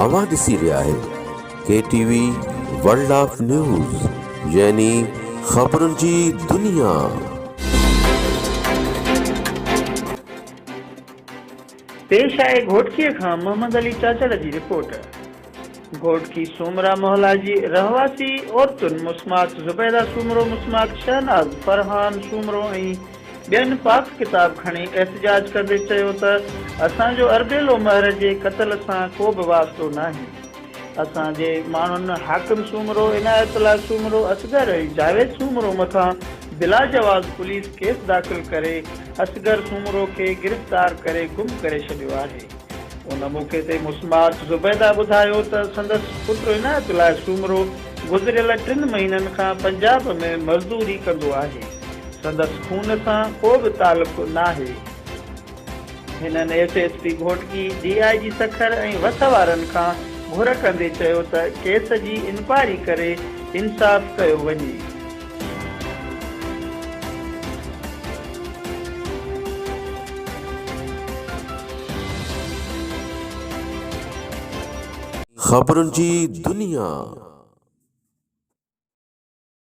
اوهان ڏسي رهيا آهيو K T V world of news يعني خبرن جي دنيا. پيش آهي گهوٽڪي کان محمد علي چاچڙ جي رپورٽ. گهوٽڪي سومرا محلا جي رهواسي عورتن مسمات زبيده سومرو، مسمات شهناز، فرحان سومرو ۽ ٻين پاڪ ڪتاب کڻي احتجاج ڪندي چيو ته اسان جو اربيلو مهر جي قتل سان ڪو به واسطو ناهي، اسان جي ماڻهن حاڪم سومرو، عنايت الله سومرو، اصغر ۽ جاويد سومرو مٿان بلاجواز پوليس ڪيس داخل ڪري اصغر سومرو کي گرفتار ڪري گم ڪري ڇڏيو آهي. ان موقعي تي مسمات زبيده ٻڌايو ته سندس پٽ عنايت الله سومرو گذريل ٽن مهينن کان پنجاب ۾ مزدوري ڪندو آهي، سندس خون سان ڪو به تعلق ناهي. هنن S S P Ghotki, D I G Sukkur ۽ وس وارن کان گهر ڪندي چيو ته ڪيس جي انڪوائري ڪري انصاف ڪيو وڃي. خبرن جي دنيا.